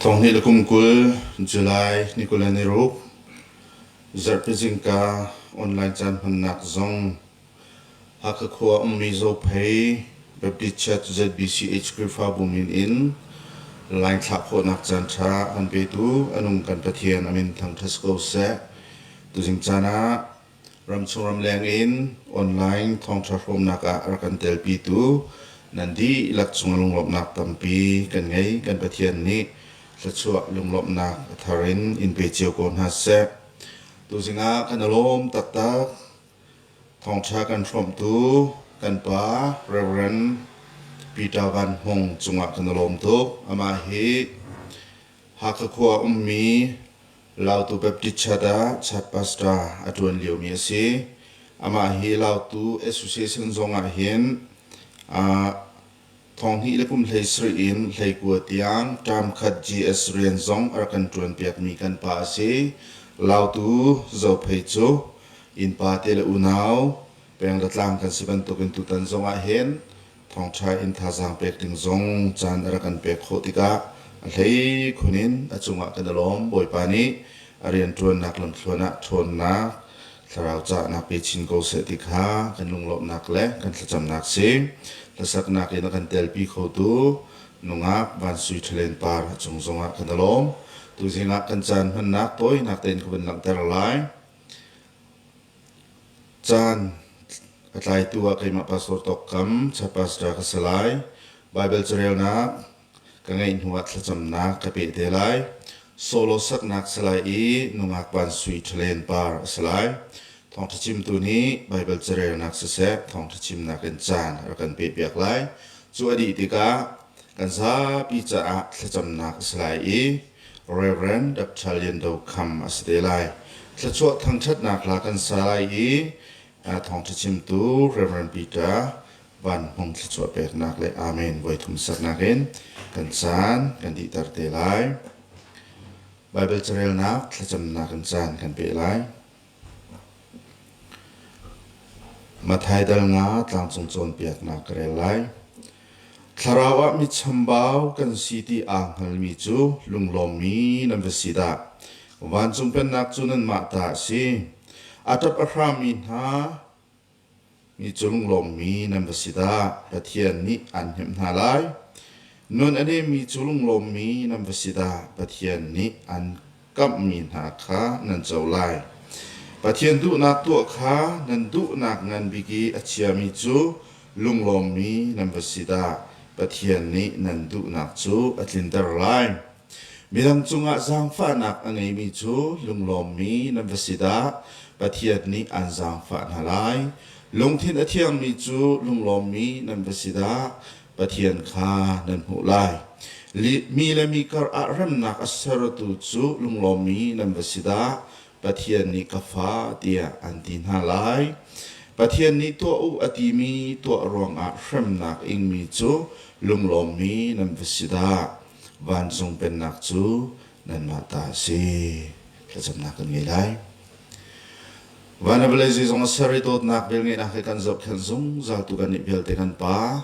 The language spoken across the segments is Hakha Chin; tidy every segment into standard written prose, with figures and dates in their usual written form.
Thonghnih le kum 20 July ni 26 zarhpi zingka online caan hmannak zong Hakha khua ummi Zophei Baptist Church ZBCH Khrihfabu min in line thlah khawhnak caanṭha a kan petu a nung kan Pathian a min thangṭhat si ko seh. Tuzing caan ah ramchung ramleng in online thawngṭha hrawmnak ah a rak kan telpitu nan dihlak cung lunglawmhnak tampi kan ngei. Kan Pathian nih thluachuah lunglawmhnak a thar in in pe cio ko hna seh. Tuzing ah kan i lawm taktak. Thawngṭha kan hrawmhtu kan pa Rev. Peter Van Hmung cungah kan i lawm tuk. Amah hi Hakha khua ummi Lautu Baptist Church ah church pastor a ṭuan liomi a si. Amah hi Lautu Association zong ah hin Thonghnih le kum 17 in 19 tiang term khat GS rian zong a rak kan ṭuanpiakmi kan pa a si. Lautu Zophei cu innpa te le unau peng le tlang kan si bantukin tutan zong ah hin thawngṭha in thazaang pek ding zong caan a rak kan pek khawh tikah a hlei khun in a cungah kan i lawm. Bawipa nih a rianṭuannak lamthluan ah ṭhawnnak Thlarau cahnak pe chin ko seh ti kha kan lunglawmhnak le kan thlacamnak si. Hlasaknak in a kan telpi khotu nungak Van Sui Ṭhalen Par a cung zongah kan i lawm. Tuzing ah kan caan hmannak tawinak tein ka vun langhter lai. Caan a tlaitu ah keimah Pastor Tawk Kam, Pastor ka si lai. Bible carelnak Ka ngeih hnuah thlacamnak ka peh te lai. Solo saknak si lai i nungak van sui ṭhalen par a si lai. Thawngṭha chimtu nih Baibal carelnak siseh thawngṭha chimnak in caan a rak kan pehpiak lai. Cu a dih tikah kan zapi caah thlacamnak a si lai i Reverend Dr. Lian Do Kham a si te lai. Thluachuah thangṭhatnak hla kan sa lai i thawngṭha chimtu Reverend Peter van hmung thluachuah peknak le amen voithum saknak in kan caan kan dihter te lai. Baibal carelnak thlacamnak in caan kan pe lai. Matthai dal nga tlangcung cawnpiaknak ka rel lai. Thlarau ah mi chambau kan si ti aa hngalmi cu lunglawmmi nan va si dah. Vancung pennak cu nanmah ta a si. A ṭap a hrammi hna Mi cung lawmmi nan va si dah! Pathian nih aan hnemh hna lai. Nun a nemmi cu lunglawmmi nan va si dah! Pathian nih aan kamhmi hna kha nan co lai. Pathian duhnak tuah kha nan duhnak ngan bik i a chiami cu lunglawmmi nan va si dah! Pathian nih nan duhnak cu a tlinter lai. Midang cungah zaangfahnak a ngeimi cu lunglawmmi nan va si dah! Pathian nih aan zaangfah hna lai. Lungthin a thiangmi cu lunglawmmi nan va si dah! Pathian kha nan hmuh lai. Mi le mi kar ah remnak a sertu cu lunglawmmi nan va si dah! Pathian nih ka fa tiah an ti hna lai. Pathian nih tuah u a timi tuah ruangah hremnak ingmi cu lunglawmmi nan va si dah! Vancung pennak cu nanmah ta a si. Thlacamnak kan ngei lai. Van le vawlei zeizong a ser i dawtnak velngeihnak he kan zohkhenh zungzal tu kannih vialte kan Pa.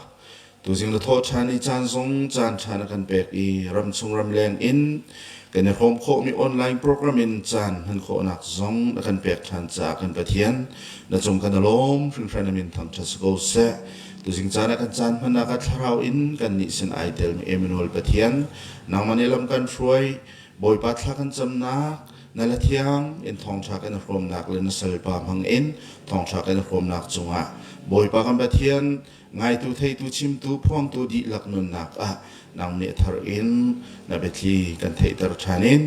Tuzing na thawh ṭhan i caan zong caan ṭha na kan pek i ramchung ramleng in kan i hrawm khawhmi online program in caan hman khawhnak zong na kan pek ṭhan caah kan Pathian na cung kan i lawm hringhran na min thangṭhat si ko seh. Tuzing caan ah kan caan hmannak ah thlarau in kannih sin ai telmi Emmanuel Pathian, nangmah nih lam kan hruai, Bawipa thla kan camnak, na la thiang in thawngṭha kan i hrawmnak le na salpa hmang in thawngṭha kan i hrawmnak cungah Bawipa kan Pathian, ngaitu, theitu, chimtu, phuangtu dihlak nunnak ah nang nih a thar in na biathli kan theihter ṭhan in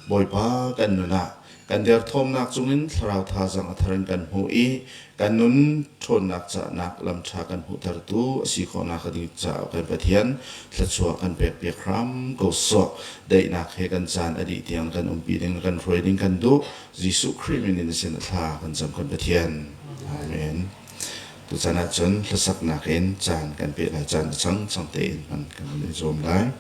Bawipa kan nun ah Kan derthawmnak cungin thlarau thazaang a thar in kan hmuh i kan nun ṭhawnnak cahnak lamṭha kan hmuhtertu a si khawhnak ding caah kan Pathian thluachuah kan pekpiak hram ko sawh. Daihnak he kan caan a dih tiang kan umpi ding kan hruai ding kan duh. Jesuh Khrih min in sin a thla kan cam kan Pathian. Amen. Tuchan ahcun hlasaknak in caan kan peh lai caan a chang chang tein hman kan i zuam lai.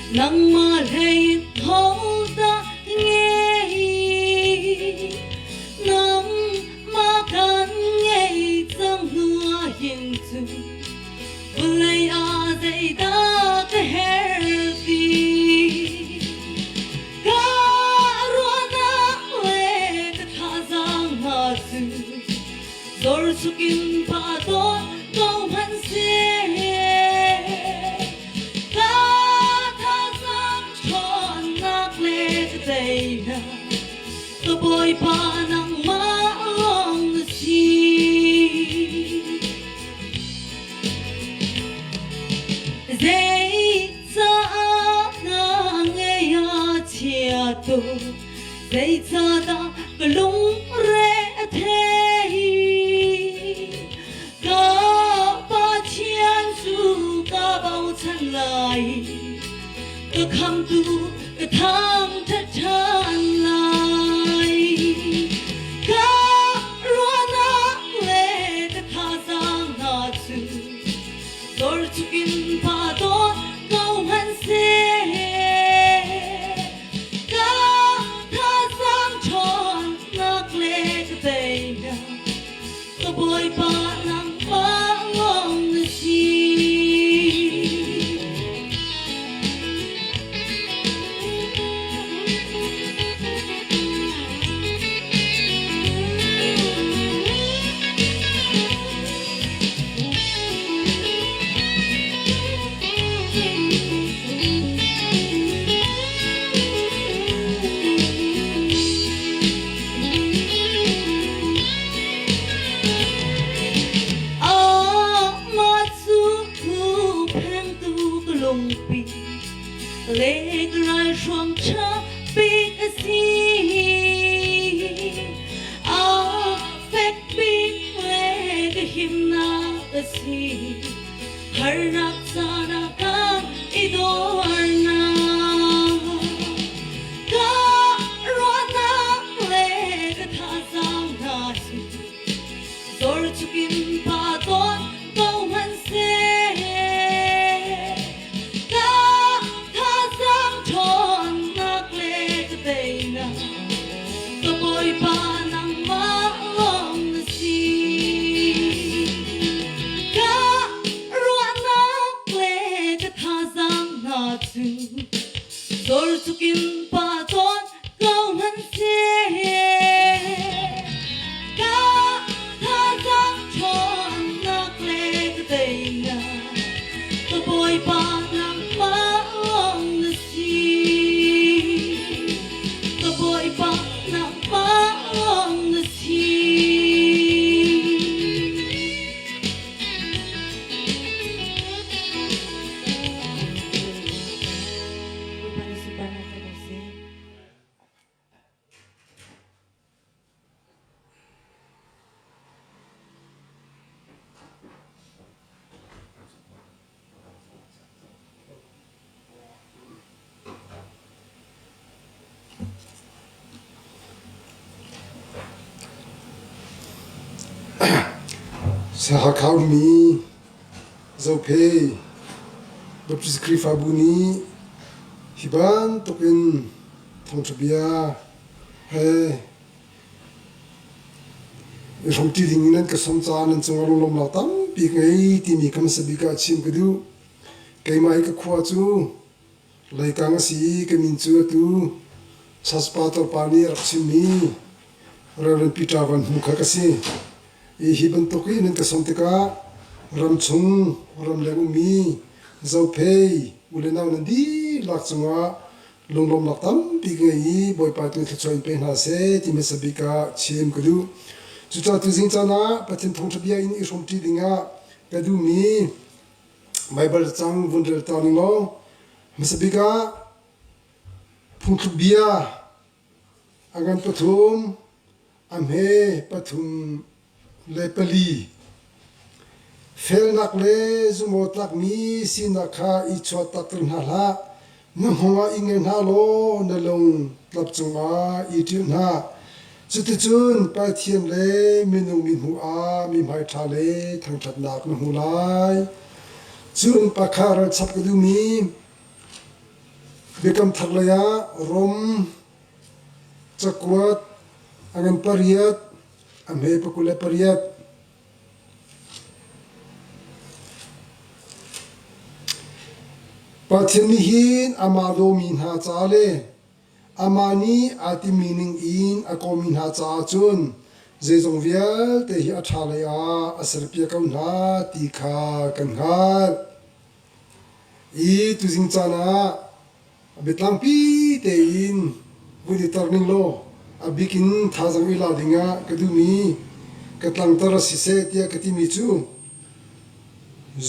Nangmah hlei in hodah ngei? Nangmah kan ngei cang hnu ah hin cun vawlei ah zeidah ka herh ti? Ka ruahnak le ka thazaang hna cu Zorsuk in pa dawt ko hmanhseh ka thazaang ṭhawnnak le ka teinak ka Bawipa nangmah lawng na si. Zeicah na ngei a chia tuk Zeicahdah ka lungre a thei? Ka Pathian cu ka bochan lai, ka khamtu ka thangṭhat ṭhan lai. Ka ruahnak le ka thazaang hna cu Dor chungin pa dawt ko hmanhseh ka thazaang ṭhawnnak le ka teinak ka Bawipa nangmah lawng na si. Amah cu phengtu ka lungpi le ka ralhruang ṭha bik a si. A fek bik le ka himnak a si. Harnak caan ah kan i dornak. Ka ruahnak le ka thazaang hna cu zor chungin pa tawn ko hmanhseh. Ka thazaang ṭhawnnak le ka teinak ka Bawipa nangmah lawng na si. Ka ruahnak le ka thazaang hna cu zor tukin pa tawn ko hmanhseh. Ka thazaang ṭhawnnak le ka teinak ka Bawipa nangmah lawng na si. Ka Bawipa nangmah lawng na si. Bawipa nih sunparnak pe ko seh. Hakha ummi Zophei Baptist Khrihfabu nih hi bantukin thawngṭha bia he i hrawmṭi ding in nan ka sawm caah nan cungah lunglawmhnak tampi ka ngei timi kha hmasa bik ah chim ka duh. Keimah hi ka khua cu Leikang a si i ka min cu atu Chaspator pa nih a rak chimmi Reverend Peter Van Hmu kha ka si. I hi bantuk i nan ka sawm tikah ramchung ramleng ummi Zophei u le nau nan dihlak cungah lunglawmhnak tampi ka ngei i Bawipa tu thluachuah in pe hna seh ti hmasa bik ah chim ka duh. Cucaah tuzing caan ah Pathian thawngṭha bia in i hrawmṭi dingah ka duhmi Baibal cang vun rel ta ning law hmasa bik ah phungthluk bia a ngan pathum a hme 34. Felnak le zumhawktlakmi sinak kha i chuahtakter hna hlah. Na hmung ah i ngei hna law na lung tlap cungah i ṭilh hna. Cuticun Pathian le minung mithmuh ah mihmai ṭha le thangṭhatnak na hmu lai. Cun pakhat ralchap ka duhmi. Biakam thar lei ah Rom cakuat a ngan pariat, a hme 28. Pathian nih hin amah dawmi hna ca le amah nih aa timi ning in a kawmi hna caah cun zeizong vialte hi a ṭha lei ah a serpiak ko hna ti kha kan hngalh. I tuzing caan ah a biatlangpi tein vun i tar ning law a bik in thazaang i la dingah ka duhmi ka tlangtar siseh tiah ka timi cu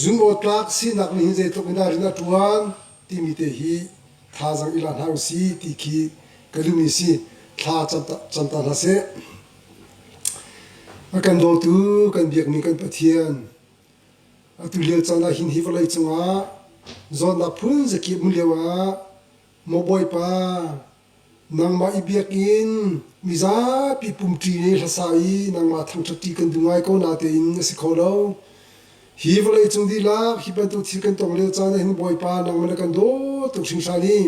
zumhawktlak sinak nih hin zeitluk in dah rian a ṭuan timi te hi thazaang i la hna usih ti khi ka duhmi si. Thla cam ta hna seh. A kan dawtu kan biakmi kan Pathian Atu lio caan ah hin hi vawlei cungah zawtnak phun zakip um lio ah maw Bawipa nangmah i biakinn mizapi pumṭi le hlasa i nangmah thangṭhatṭi kan duh ngai ko natein a si kho lo. Hi vawlei cung dihlak hi bantuk thil kan tong lio caan ah hin Bawipa nangmah na kan dawt tuk hringhran i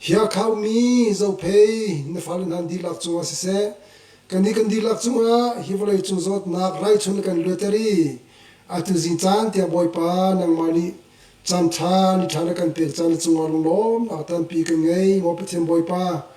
hi a khaumi Zophei na fale hna dihlak cungah siseh Kannih kan dihlak cungah hi vawleicung zawtnak raichun na kan luater i atu zing caan tiang Bawipa nangmah nih caan ṭha ni ṭha na kan pek caan na cungah lunglawmnak tampi kan ngei maw Pathian Bawipa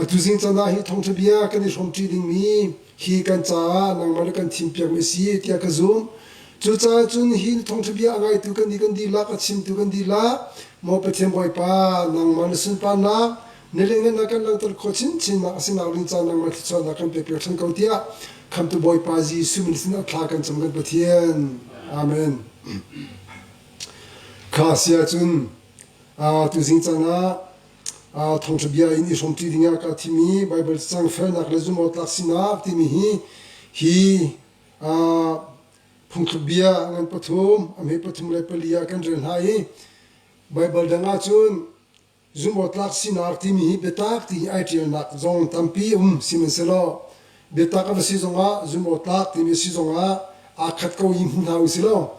atu zing caan ah hi thawngṭha bia kan i hrawmṭi dingmi hi kan caah nangmah na kan thimpiakmi a si tiah ka zumh. Cucaah cun hi thawngṭha bia a ngaitu kannih kan dihlak a chimtu kan dihlak maw Pathian Bawipa nangmah na sunparnak Na lianngannak kan langhter khawh chinchinnak a si nak ding caan nangmah thluachuahnak kan pek piak ṭhan ko tiah Khamtu Bawipa Jesuh min sin ah thla kan cam kan Pathian. Amen. Kha si ahcun tuzing caan ah thawngṭha bia in i hrawmṭi dingah kaa thim i Baibal cacang felnak le zumhawktlak sinak timi hi hi phungthluk bia ngan pathum a hme pathum le pali ah kan rel hna i Baibal dang ahcun Zumhawktlak sinak timi hi biatak ti hi ai ṭialnak zong tampi um sihmanhsehlaw biatak a va si zongah zumhawktlak timi a si zongah aa khat ko i hmu hna usih law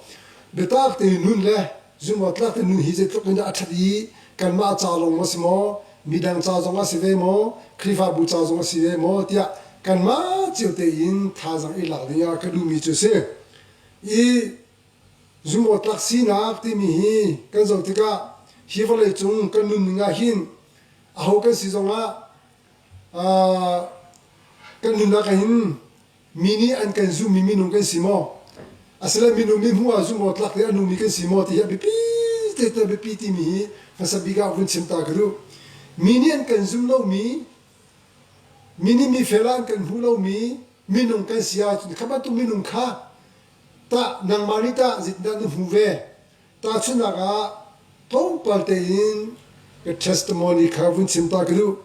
biatak te nun le zumhawktlak te nun hi zeitluk in dah a ṭhat i kanmah ca lawng maw si maw midang ca zong a si ve maw Khrihfabu ca zong a si ve maw tiah kanmah cio tein thazaang i lak dingah ka duhmi cu a si. I Zumhawktlak sinak timi hi kan zoh tikah hi vawleicung kan nunning ah hin aho kan si zongah kan nunnak ah hin mi nih an kan zummi minung kan si maw asile minung mi hmuh ah zumhawktlak te a nungmi kan si maw ti hi a biapi te a biapi timi hi hmasa bik ah vun chim ta ka duh. Mi nih an kan zum lomi mi nih mi fel ah an kan hmuh lomi minung kan si ahcun kha bantuk minung kha Tah nangmah nih tah zeitindah na hmuh ve? Tahchunhnak ah tlawmpal tein ka testimony kha vun chim ta ka duh.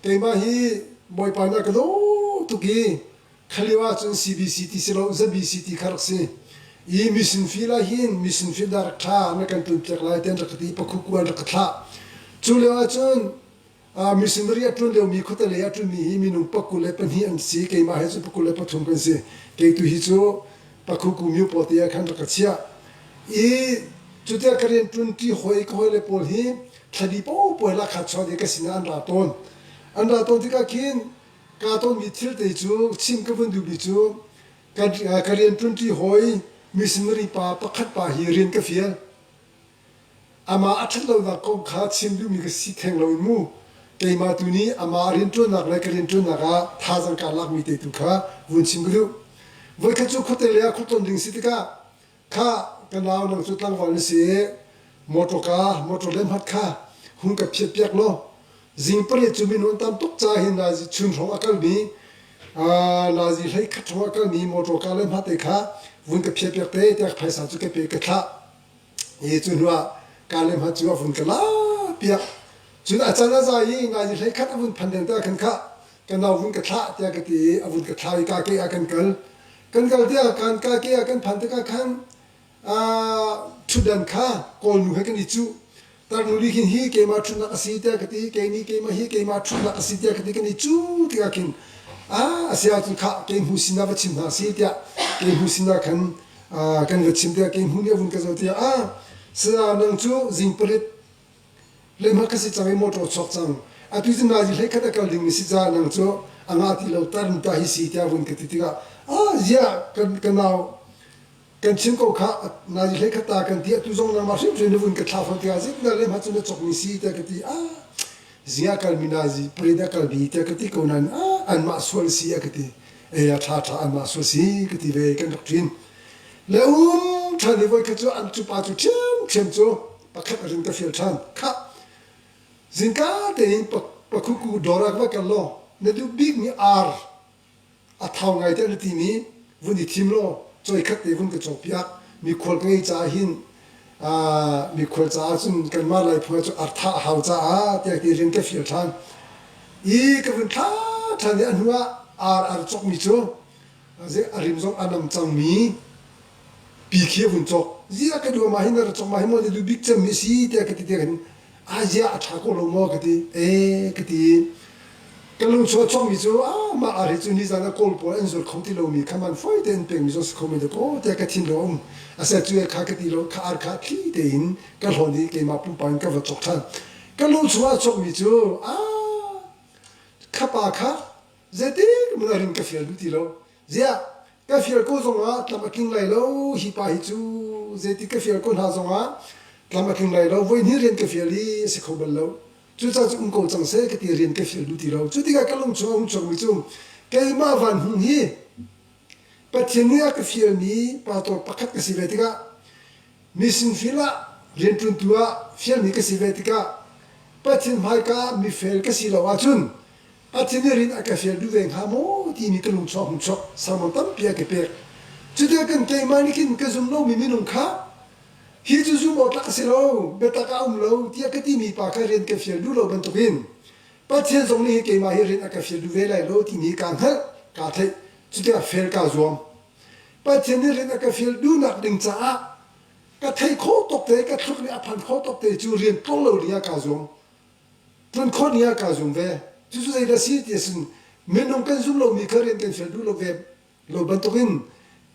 Keimah hi Bawipa nih a ka dawt tuk i kha lio ahcun CBC ti si lo ZBC ti kha rak si. I mission field ah hin mission field ah rak thla na kan ṭuanpiak lai tiah an rak ka ti i pakhuku an rak ka thlah. Cu lio ahcun Missionary a ṭuan liomi khuatelei a ṭuanmi hi minung 22 an si. Keimah he cun 23 kan si. Kei tu hi cu Pakhuku Myopaw te ah khan rak ka chiah. I cutiah ka rian ṭuanṭi hawi ka hawile pawl hi thladi paohpaoh lakha chuak i ka sinah an ra tawn. An ra tawn tikah khin kaa tawnmi thil te cu chim ka vun duhmi cu ka rian ṭuanṭi hawi missionary pa pakhat pa hi rian ka fial. Amah a ṭhatlonak kong kha chim duhmi ka si theng loin mu keimah tu nih amah rianṭuannak le ka rianṭuannak ah thazaang kaa lakmi te tu kha vun chim ka duh. Voikhat cu khuate lei ah khuaton ding si tikah khah ka nau nang cu tlangval na si i mawṭawka mawṭaw le hmat kha hung ka phiatpiak law zing pariat cu minung an tam tuk caah hin nazi chun hrawng a kalmi nazi hlei khat hrawng a kalmi mawṭawka le hmate kha vun ka phiatpiak te tiah phaisa cu ka pe ka thlah. Hi cu hnuah Kalem hat cu a vun ka piak. Cun a can a za i nai hlei khat a vun phan deng te khan khah ka nau vun ka thlah tiah ka ti i a vun ka thlah i ka ke ah kan kal. Kan kal tiah kan ka ke ah kan phan tikah khan ṭhutdan kha Kawlnu he kan i cuh. Tarnu nih khin hi keimah ṭhutnak a si tiah ka ti, kei nih keimah hi keimah ṭhutnak a si tiah ka ti kan i cuh tikah khin a si ahcun khah kei hmu sinah va chim hna si tiah kei hmu sinah khan kan va chim tiah kei hmu nih a vun ka zoh tiah ah saya nang cu zing pariat. Lehmah ka si cang i motor chuak cang. Atu cu nazi hleikhat a kal ding mi si caah nang cu a ngah ti lo tar ta hi si tiah vun ka ti tikah ah ziah kan ka nau kan chim ko kha nazi hleikhat ta kan ti atu zong nangmah hrimhrim na vun ka thlah fawn tikah zeitindah lehmah cu na cawk mi si tiah ka ti ah ziah kalmi nazi parade a kalmi tiah ka ti ko nain ah anmah sual si a ka ti ei a ṭha ṭha anmah sual si ka ti ve kan rak ṭin le um ṭhan i voikhat cu an cu pa cu ṭhiamṭhiam cu pakhat a rin ka fial ṭhan khah zingka tein pakhuku dawr ah va kal law na duh bikmi ar a thau ngai te na timi vun i thim law choi khat te vun ka cawkpiak mikhual ka ngei caah hin mikhual caah cun kanmah lai phung cu ar thah a hau caah tiah ti rian ka fial ṭhan i ka vun thla ṭhan i a hnu ah ar ar cawkmi cu a rim zong a nam cangmi pi khi a vun cawk zia ka duh ma hi na ra cawk ma hi maw na duh bik cem mi si tiah ka ti tiah khin a zia a ṭha ko lo maw ka ti e ka ti ka lung chuah cawkmi cu ah mah ar hi cu nizan ah kawl pawl an zuar kho ti lomi kha man fawi tein pekmi zong si kho men ko tiah ka thinlung a um a se cu kha ka ti lo kha ar kha thli tein ka hlawn i keimah pumpak in ka va cawk ṭhan ka lung chungah cawkmi cu ah kha pa kha zeitik mun a rin ka fial duh ti lo Ziah ka fial ko zongah tlam a tling lai lo hi pa hi cu zeitik ka fial ko hna zongah tlam a tling lai lo voi hnih rian ka fial i a si kho bal lo cucaah cu um ko cang seh ka ti rian ka fial duh ti lo cu tikah ka lung chung a hung chuakmi cu keimah van hung hi Pathian nih a ka fialmi pastor pakhat ka si ve tikah mission field ah rianṭuantu ah fialmi ka si ve tikah Pathian hmaika ah mifel ka si lo ahcun Pathian nih rian a ka fial duh ve hnga maw timi ka lungchuak hung chuak sermon tampi a ka pek. Cutikah kan keimah nih khin ka zum lomi minung kha hi cu zum awk tlak a si lo, biatak ah a um lo tiah ka timi pa kha rian ka fial duh lo bantukin Pathian zong nih hi keimah hi rian a ka fial duh ve lai lo timi kaa hngalh, kaa theih. Cutikah fel kaa zuam. Pathian nih rian a ka fial duhnak ding caah ka theih khawh tawk te, ka thluk nih a phan khawh tawk te cu rian tlol lo ding ah kaa zuam. Tlun khawh ni ah kaa zum ve. Cucu zeidah si ti ahcun minung kan zum lomi kha rian kan fial duh lo ve lo bantukin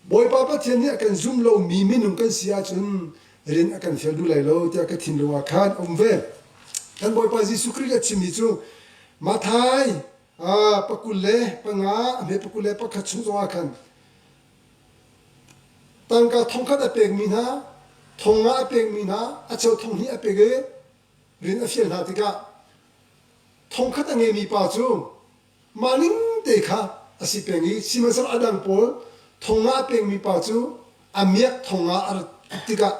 Bawipa Pathian nih a kan zum lomi minung kan si ahcun rian a kan fial duh lai lo tiah ka thinlung ah khan a um ve. Kan Bawipa Jesuh Khrih a chimmi cu Matthai pakul le panga a hme pakul le pakhat chung zongah khan tangka thongkhat a pekmi hna thonga a pekmi hna a cheu thonghnih a pek i rian a fial hna tikah thongkhat a ngeimi pa cu mah ning te kha a si peng i sihmanhsehlaw a dang pawl thonga a pengmi pa cu a miak thonga a rat tikah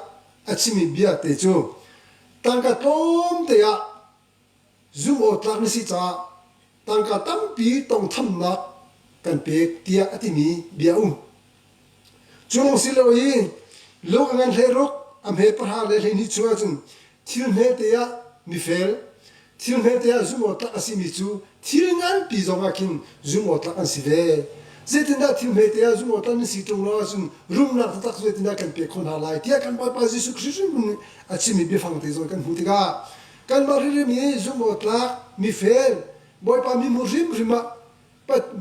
a chimmi bia te cu tangka tlawmte ah zumh awk tlak na si caah tangka tampi tongthamnak kan pek tiah a timi bia a um. Cu lawng si lo i lung a ngan hleiruk a hme pahra le 12 chung ahcun thil hmete ah mifel, thil hmete ah zumh awk tlak a simi cu thil nganpi zong ah khin zumh awk tlak an si ve. Zeitindah thil hmete ah zumh awk tlak nan si ṭung lo ahcun rumnak taktak cu zeitindah kan pek khawh hna lai tiah kan Bawipa Jesuh Khrih hrimhrim nih a chimmi biafang te zong kan hmuh tikah kanmah hrimhrim hi zumh awk tlak mifel Bawipa mihmuh hrimhrim ah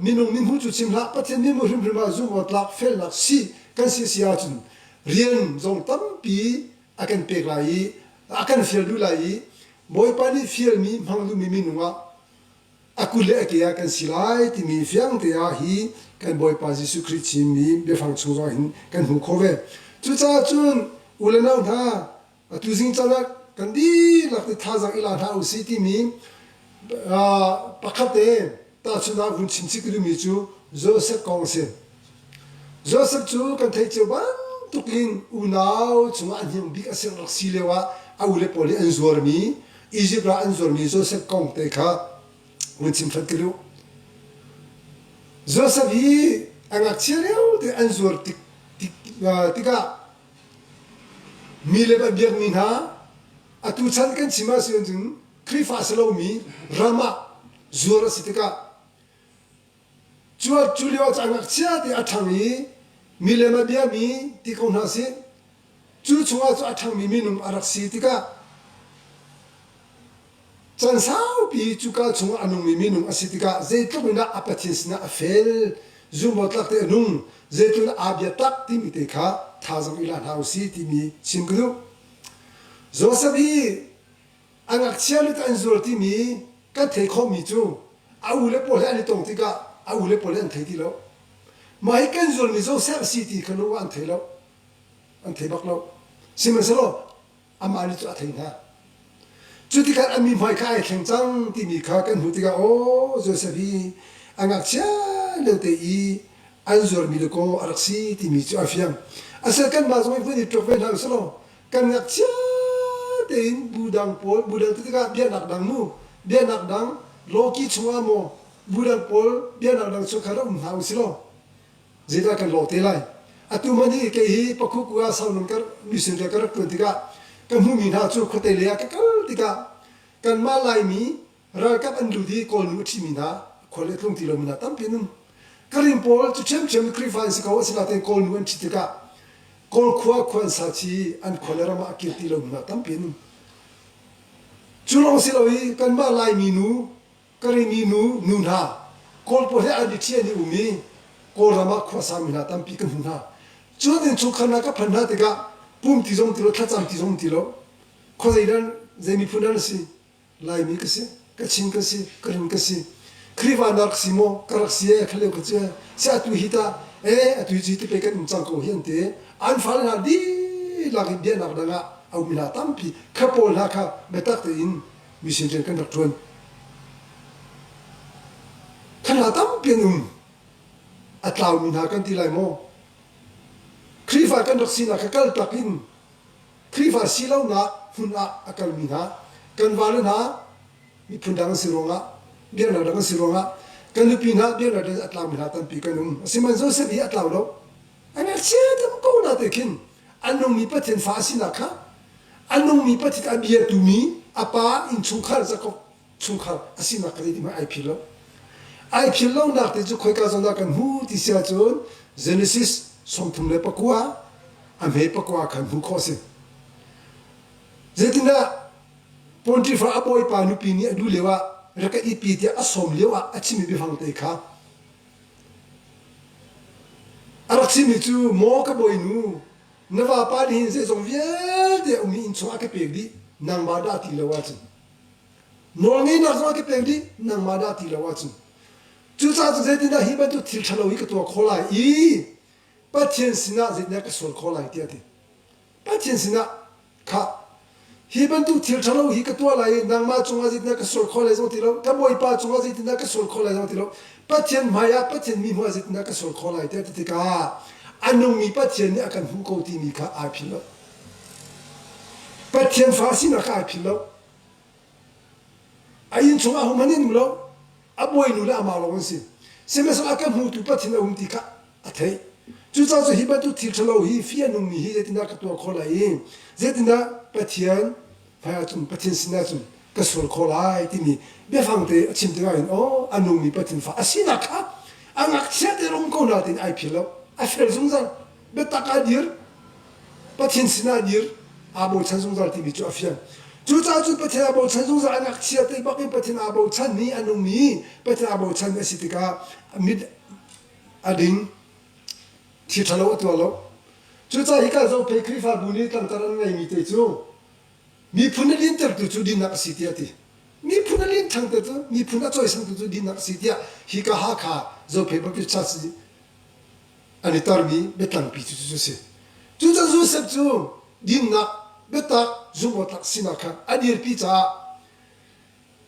minung mihmuh cu chim hlah Pathian mihmuh hrimhrim ah zumh awk tlak felnak si kan si si ahcun rian zong tampi a kan pek lai i a kan fial duh lai i Bawipa nih fialmi hmang duhmi minung ah a kut le a ke ah kan si lai timi fiang te ah hi kan Bawipa Jesuh Khrih chimmi biafang chung zong hin kan hmuh khawh ve. Cucaah cun u le nau hna Atu zing caan ah kan dihlak te thazaang i la hna usih timi pakhat te tahchunhnak vun chim chih ka duhmi cu Joseph kong a si. Joseph cu kan theih cio bantukin unau chungah a hniang bik a si rak si lio ah a ule pawl nih an zuarmi Egypt ah an zuarmi Joseph kong te kha vun chim hrat ka duh. Joseph hi a ngakchia lio te an zuar tik, tik, tikah Mi le a biakmi hna atu chan kan chim ahcun cun Khrihfa a si lomi ram ah zuar a si tikah cu cu lio ah caan ngakchia te a ṭhang i milem a biami ti ko hna sih cu chungah cu a ṭhangmi minung a rak si tikah Caan saupi cuka chungah a nungmi minung a si tikah zeitluk in dah a Pathian sinah a fel, zumhawktlak te a nung, zeitluk in aa biatak timi te kha thazaang i la hna u si timi chim ka duh. Joseph hi A ngakchia lut an zuar timi kan theih khawhmi cu a u le pawl he an i tong tikah a u le pawl he an thei ti lo. Mah hi kan zuarmi Joseph a si ti kha nu an thei lo. An thei bak lo. Sihmanhsehlaw amah nih cu a thei hna. Cu tikah an mi hmai kha ai thleng cang timi kha kan hmuh tikah aw Joseph hi a ngakchia lio te i an zuarmi dakaw a rak si timi cu a fiang. Asal kanmah zong hi vun i tluk ve hna usih law kan ngakchia tein bu dang pawl bu dang tikah biaknak dang mu biaknak dang lawki chungah maw bu dang pawl biaknak dang chungkhar um hna usih law zeidah kan lawh te lai atu man hi kei hi pakhuku ah saunung ka mission rian ka rak tuan tikah ka hmuhmi hna cu khuate lei ah ka kal tikah kanmah laimi ralkap an lut i kawlnu a ṭhimi hna khual le tlung ti lomi hna tampi an um. Karin pawl cu ṭhiamṭhiam Khrihfa an si ko asinain kawlnu an ṭhit tikah Kawl khua khua an sa chih i an khua le ram ah a kir ti lomi hna tampi an um. Cu lawng si lo i kanmah Laimi nu, Karimi nu, nu hna Kawl pawl he an i ṭhi an i um i Kawlram ah khua sami hna tampi ka hmu hna. Cun innchungkhar hna ka phanh hna tikah pum ti zong ti lo, thlacam ti zong ti lo, khuazei dan zei miphun dan a si, Laimi ka si, Kachin ka si, Karen ka si. Khrihfa na rak si maw? Ka rak si ee, khaleu ka cu si atu hi tah ee atu hi ti pe kan um cang ko hi an ti. An fale hna dihlak in biaknak dang ah a ummi hna tampi kha pawl hna kha biatak tein mission rian kan rak ṭuan. Kha hna tampi an um. A tlaumi hna kan ti lai maw? Khrihfa kan rak sinak kha kal tak in Khrihfa silonak hmun ah a kalmi hna kan vale hna miphun dang an si ruangah biaknak dang an si ruangah kan nupi hna biaknak dang a tlaumi hna tampi kan um. Asinain Joseph hi a tlau lo. A ngakchia deuh ko na te khin a nungmi Pathian fa a sinak kha a nungmi Pathian a biatu mi a pa innchungkhar Jakob chungkhar a sinak kha zeitin hmanh ai phil lo. Ai phil lonak te cu khoika zawn dah kan hmu ti si ahcun Genesis 39 a hme pakua khan hmuh khawh a si. Zeitindah Pontifar a bawipa nupi nih a duh lio ah rak ka itpi tiah a sawm lio ah a chimmi biafang te kha a rak chimmi cu maw ka bawinu na vapa nih hin zeizong vialte a ummi inn chung a ka pek dih nangmah dah ti lo ahcun Nawlngeihnak zong a ka pek dih, nangmah dah ti lo ahcun. Cucaah cun zeitindah hi bantuk thil ṭhalo hi ka tuah khawh lai i Pathian sinah zeitindah ka sual khawh lai tiah a ti. Pathian sinah khah hi bantuk thil ṭhalo hi ka tuah lai i nangmah cungah zeitindah ka sual khawh lai zong ti lo, ka Bawipa cungah zeitindah ka sual khawh lai zong ti lo, Pathian hmaiah Pathian mi hmuh ah zeitindah ka sual khawh lai tiah a ti tikah a nungmi Pathian nih a kan hmuh ko timi kha aa philh lo. Pathian fa sinak kha ai philh lo. A inn chungah ahohmanh an um lo. A bawinu le amah lawng an si. Sihmanhsehlaw a ka hmutu Pathian a um ti kha a theih. Cucaah cu hi bantuk thil ṭhalo hi fih a nungmi hi zeitindah ka tuah khawh lai i zeitindah Pathian hmaiah cun Pathian sinah cun ka sual khawh lai timi biafang te a chim tikah hin aw a nungmi Pathian fa a sinak kha a ngakchia te rum ko na tein ai phil lo. A fel zungzal. Biatak ah dir. Pathian sinah dir aa bochan zungzal timi cu a fiang. Cucaah cun Pathian aa bochan zungzal a ngakchia te bak in Pathian aa bochanmi a nungmi Pathian aa bochanmi a si tikah mit a ding thil ṭhalo a tuah lo. Cucaah hika Zophei Khrihfabu nih tlangtar an ngeimi te cu miphun a lintertu cu dinnak a si tiah a ti. Miphun a linthangtu miphun a cawisangtu cu dinnak a si tiah hika Hakha Zophei Baptist Church nih an i tarmi biatlangpi cu cucu a si. Cucaah Josef cu dinnak, biatak, zumhawktlak sinak kha a dirpi caah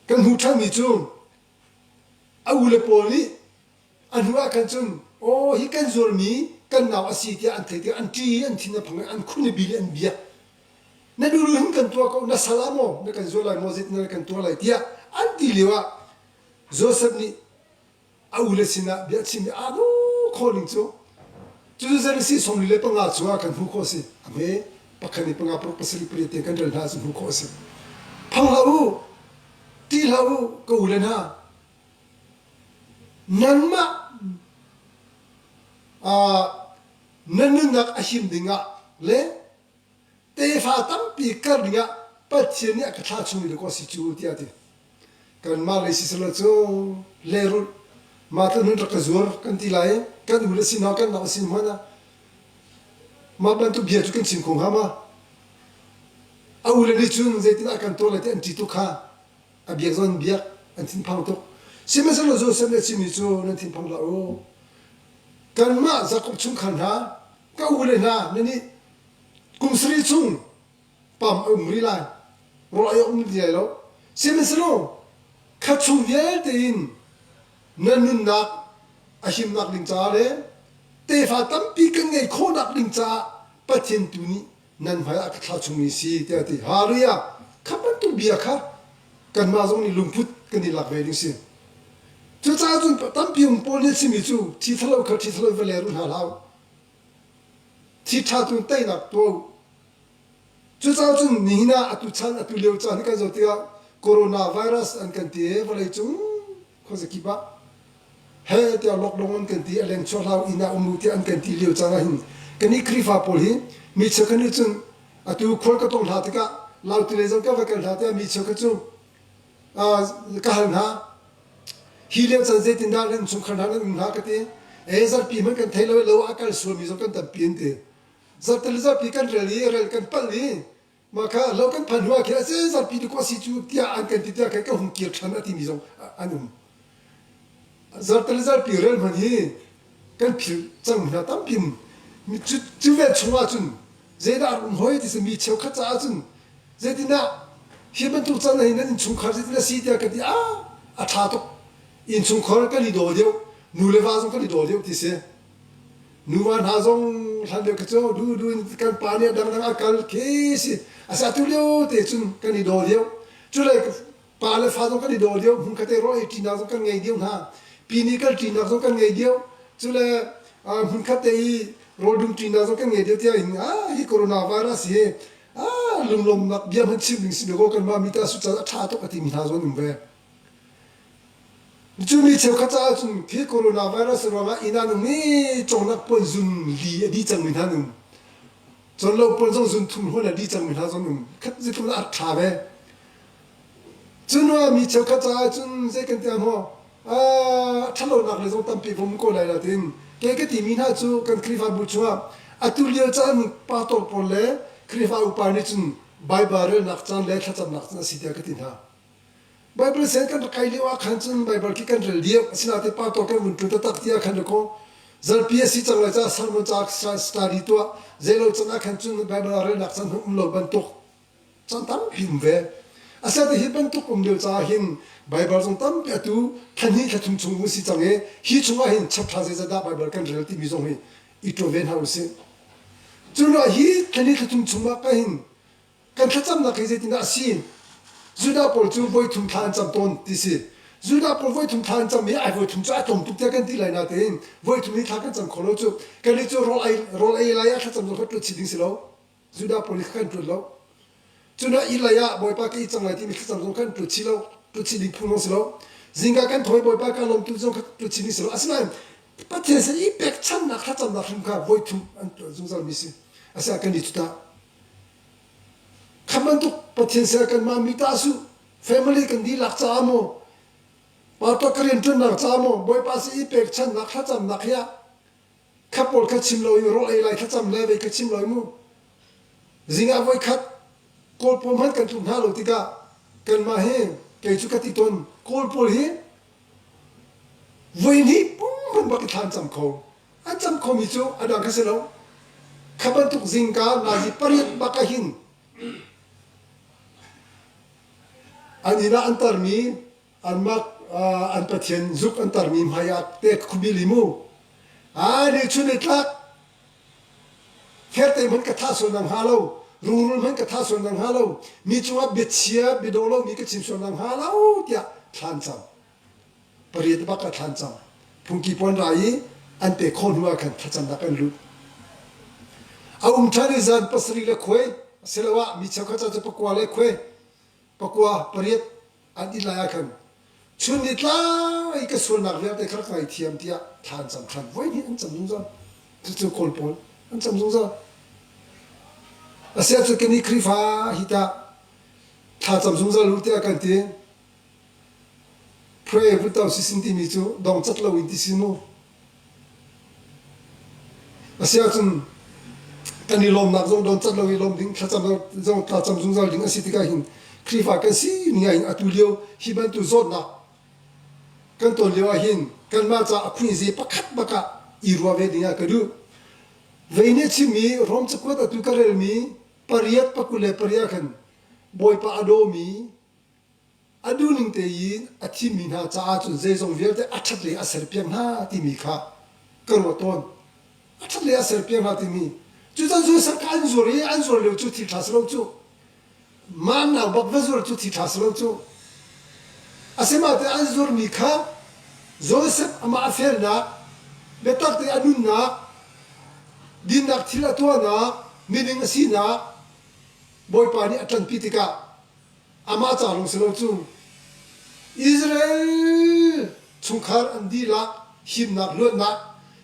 kan hmuh ṭhanmi cu a ule pawl nih a hnu ah khan cun aw hi kan zuarmi kan nau a si tiah an theih tikah an ṭih i an thin a phang i an khun i bil i an biak. Na duhduh hin kan tuah ko, na sal ah maw na kan zuar lai maw zeitin na kan tuah lai tiah an ti lio ah Josef nih a ule sinah bia chim i aa dawh khawh ning cu cucu Genesis 45 chungah kan hmuh khawh a si a hme pakhat in panga paruk pasarih pariat tiang kan rel hna cu hmuh khawh a si phang hlah u ṭih hlah u ka ule hna nanmah nan nunnak a him dingah le tefa tampi kar dingah Pathian nih a ka thlah chungmi dawkaw si cu tiah a ti. Kanmah lei siselaw cu lehrulh mah tlun rak ka zuar kan ti lai i kan u le sin ah kan nau sin hmanh ah mah bantuk bia cu kan chim kho hnga ma? A ule nih cun zeitindah kan tuah lai ti an ṭih tuk kha a biak zong an biak an thinphang tuk. Sihmanhsehlaw Josef nih a chimmi cu nan thinphang hlah u. Kanmah Jakob chungkhar hna, ka ule hna, nan nih kum sarih chung pam a um rih lai, rawl ei a um ti lai lo. Sihmanhsehlaw kha chung vialte in nan nunnak a himnak ding caah le tefa tampi kan ngeih khawhnak ding caah Pathian tu nih nan hmaiah ka thlah chungmi si tiah a ti. Hallelujah! Kha bantuk bia kha kanmah zong nih lungput kan i lak ve ding si. Cucaah cun tampi um Paul nih a chimmi cu thi thalo kha thi thalo va ler u hna hlah u. Thi ṭha tu teinak tuah u. Cucaah cun nihin ah atu chan atu lio caan hi kan zoh tikah coronavirus an kan ti i vawleicung khuazakip ah he tiah lockdown an kan ti a leng chuah hlah inn ah um u tiah an kan ti lio caan ah hin kannih Khrihfa pawl hi mi cheukhat nih cun atu khual ka tong hna tikah lautu lei zong ka va kal hna tiah mi cheukhat cu ka hal hna hi lio caan zeitindah nan chungkhar hna nan um hna ka ti e zarhpi hmanh kan thei lo lo a kal sualmi zong kan tampi an ti zarhte le zarhpi kan rel i rel kan palh i mah kha lo kan phan hnu ah khin a si zarhpi ni ko si cu tiah an kan ti tiah khan ka hung kir ṭhan a timi zong an um zarhte le zarhpi rel hman hi kan philh cang hna tampi um cu ve chung ah cun zeidah a um hoi ti si mi cheukhat caah cun zeitindah hi bantuk can hi nan innchungkhar zeitin a si tiah ka ti ah a ṭha tuk innchungkhar kan i daw deuh nu le va zong kan i daw deuh ti si Nuva hna zong hlan lio khi cu du du in kan pa nih a dangdang a kal khi si. Asa tu lio te cun kan i daw lio. Cule pa le fa zong kan i daw lio. Hmunkhat i rawl ei ṭinak zong kan ngei deuh hna. Pi nih kal ṭinak zong kan ngei deuh. Cule hmunkhat te i rawl dum ṭinak zong kan ngei deuh tiah in ah hi coronavirus hi ah lunglawmnak bia hmanh chim ding si dakaw kanmah mi ta su a ṭha tuk a timi hna zong an um ve. Cu mi cheukhat caah cun khi coronavirus ruangah inn ah an um i cawngnak puan zun li a dih cangmi hna an um. Cawnlo puan zong zun thum hluan a dih cangmi hna zong an um. Khat zeitluk dah a ṭha ve. Cu hnu ah mi cheukhat caah cun zei kan ti ah maw a ṭhatlonak le zong tampi va um ko lai la tiin kei ka timi hna cu kan Khrihfabu chungah atu lio caan pastor pawl le Khrihfa upa nih cun Baibal relnak caan le thlacamnak caan a si tiah ka ti hna. Baibal sen kan rak kai lio ah khan cun Baibal khi kan rel lio asinain pastor kan vun ṭun taktak ti ah khan dakaw zarpi a si cang lai caah sermon ca study tuah zeilo can ah khan cun Baibal ah relnak caan um lo bantuk caan tampi um ve. Asinain hi bantuk um lio caah hin Baibal zong tampi atu thla hnih thla thum chung um si cang i hi chungah hin chapter zeizat dah Baibal kan rel timi zong hi i ṭuan ve hna usih. Cun hi thla hnih thla thum chungah ka hin Kan thlacamnak hi zeitindah a si? Judah pawl cu voithum thla an cam tawn ti si. Judah pawl voithum thla an cam i ai voithum cu a tlawm tuk tiah kan ti lai natein voithum hi thla kan cam kho lo cu. Kannih cu rawl ei rawl ei lai ah thlacam zong kha ṭuat chih ding si lo. Judah pawl nih kha kan ṭuat lo. Cun ah ih lei ah Bawipa ka ih cang lai timi thlacam zong khan ṭuat chih lo, ṭuat chih ding phung zong si lo. Zingka kan tho i Bawipa ka lawm tu zong kha ṭuat chih ding si lo. Asinain Pathian sin i pekchannak thlacamnak hrim kha voithum an ṭuan zungzalmi si. Asiah kan i cu tah. Kha bantuk Pathian sin ah kanmah mi tah su family kan dihlak caah maw pastor ka rianṭuannak caah maw Bawipa sin i pekchannak thlacamnak hi ah kha pawl kha chim lo in rawl ei lai thlacam le vei kha chim lo mu zing ah voikhat kawl pawl hmanh kan tluk hna lo tikah kanmah hi kei cu ka ti tawn kawl pawl hi voi hnih pum bak i thla an cam kho An cam khomi cu a dang kha si lo. Kha bantuk zingka nazi pariat bak ah hin an inn ah an tarmi anmah an pathian zuk an tarmi hmai ah te khubi li mu. Ai ni chun ni tlak ferte hmanh ka thah sual nang hnga lo rungrul hmanh ka thah sual nang hnga lo mi cungah biachia biadaw lomi ka chim sual nang hnga lo tiah thlan cam. Pariat bak a thlan cang. Phungki puan ra i an pek khawh hnu ah khan thlacamnak an lut. A um ṭhan i zan pasarih le khuai asiloah mi cheukhat ca cu pakua le khuai pakua pariat an it lai ah khan chun ni tlai ka sualnak vialte kha rak ngaithiam tiah thla an cam ṭhan. Voi hnih an cam zungzal. Cucu Kawl pawl an cam zungzal. Asiah cu kannih Khrihfa hi tah thla cam zungzal u tiah kan ti. Pray vutau sisin timi cu dongcat loin ti si mu. Asiahcun Kan i lawmnak zong don cat lo i lawm ding thlacam zong thlacam zungzal ding a si tikah hin Khrihfa kan si ning ah hin atu lio hi bantuk zawtnak kan ton lio ah hin kanmah ca a khuaize pakhat bak ah i ruah ve ding ah ka duh. Vei nih a chimmi Rom cakuat atu ka relmi pariat pakul le pariat khan Bawipa a dawmi a duhning tein a thimmi hna caah cun zeizong vialte a ṭhat lei a serpiak hna timi kha ka ruah tawn. A ṭhat lei a serpiak hna timi. Cucan Joseph kha an zuar i an zuar lio cu thil ṭha si lo cu. Mah nau bak va zuar cu thil ṭha si lo cu. Asinain an zuarmi kha Joseph amah a felnak, biatak te a nunnak, dinnak thil a tuahnak, miding a sinak, Bawipa nih a ṭanpi tikah amah ca lawng si lo cu Israel chungkhar an dihlak himnak luatnak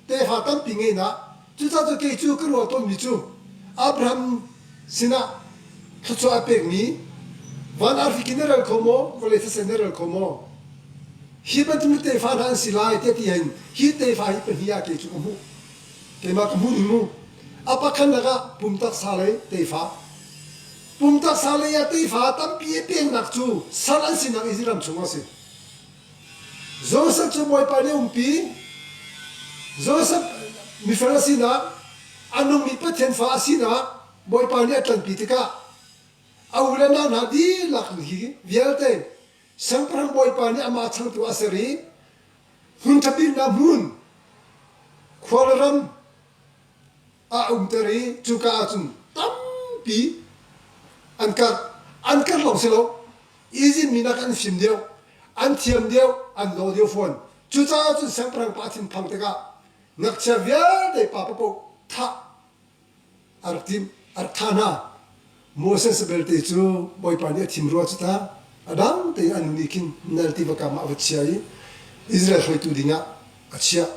tefa tampi ngeihnak cucaah cu kei cu ka ruah tawnmi cu Abraham sinah thluachuah a pekmi van arfi khi na rel kho maw vawlei thisen na rel kho maw hi bantuk tefa hna an si lai tiah ti hin hi tefa hi pahnih ah kei cu ka hmuh keimah ka hmuh ning mu a pakhatnak ah pum taksa lei tefa Pum taksa lei ah tefa tampi a peknak cu sal an sinak Izipt ram chungah a si. Josef cu Bawipa nih a umpi. Josef mifel a sinak, a nungmi Pathian fa a sinak Bawipa nih a ṭanpi tikah a u le nau hna dihlak hi vialte siangpahrang Bawipa nih amah changtu a ser i hmun ṭha biknak hmun khua le ram a umter i cuka ahcun tampi an karh. An karh lawng si lo, Izipt mi nak an fim deuh, an thiam deuh, an daw deuh fawn. Cucaah cun siangpahrang pa a thinphang tikah ngakchia vialte pa paoh thah a rak timh, a rak thah hna. Moses belte cu Bawipa nih a thim rua cu ta a dang tein a nu nih khin Nal tiva kam ah a va chia i Israel hruaitu dingah a chiah.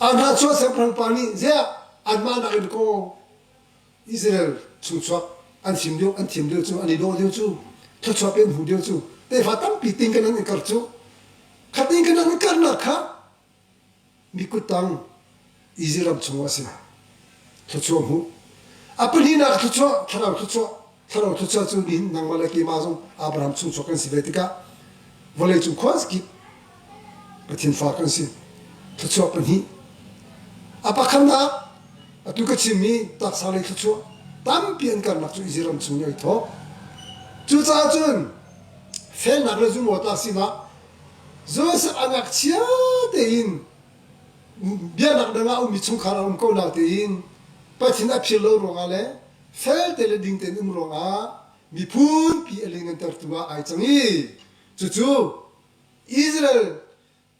A hnahchuah siangpahrang pa nih ziah anmah nakin kaw Israel chungchuak an fim deuh an thiam deuh cu an i dawh deuh cu thluachuah pe an hmu deuh cu tefa tampi ting kan an i kar cu khating kan an i karnak kha mi kuttang Izipt ram chungah a si. Thluachuah hmuh. A pahnihnak thluachuah, thlarau thluachuah. Thlarau thluachuah cu nihin nangmah le keimah zong Abraham chungchuak kan si ve tikah vawleicung khuazakip Pathian fa kan si. Thluachuah pahnih. A pakhatnak atu ka chimmi taksa lei thluachuah tampi an karnak cu Izipt ram chung in ai thawk. Cucaah cun felnak le zumawta sinak Joseph a ngakchia tein biaknak dang ah a ummi chungkhar a um ko natein Pathian a phil lo ruangah le felte le ding tein um ruangah miphunpi a lianhngantertu ah ai cang i cucu Israel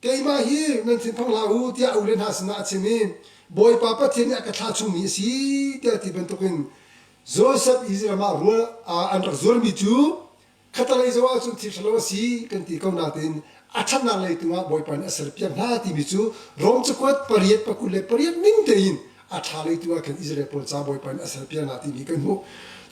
keimah hi nan thinphang hlah u tiah a ule hna sinah a chim i Bawipa Pathian nih a ka thlah chungmi a si tiah ti bantukin Joseph Israel ah rual an rak zuarmi cu Khatalei zoh ahcun thil ṭhalo a si kan ti ko nain a ṭhatnak lei tu ah Bawipa nih a serpiak hna timi cu Rom cakuat pariat pakul le pariat ning tein a ṭha lei tu ah khan Israel pawl ca Bawipa nih a serpiak hna timi kan hmuh.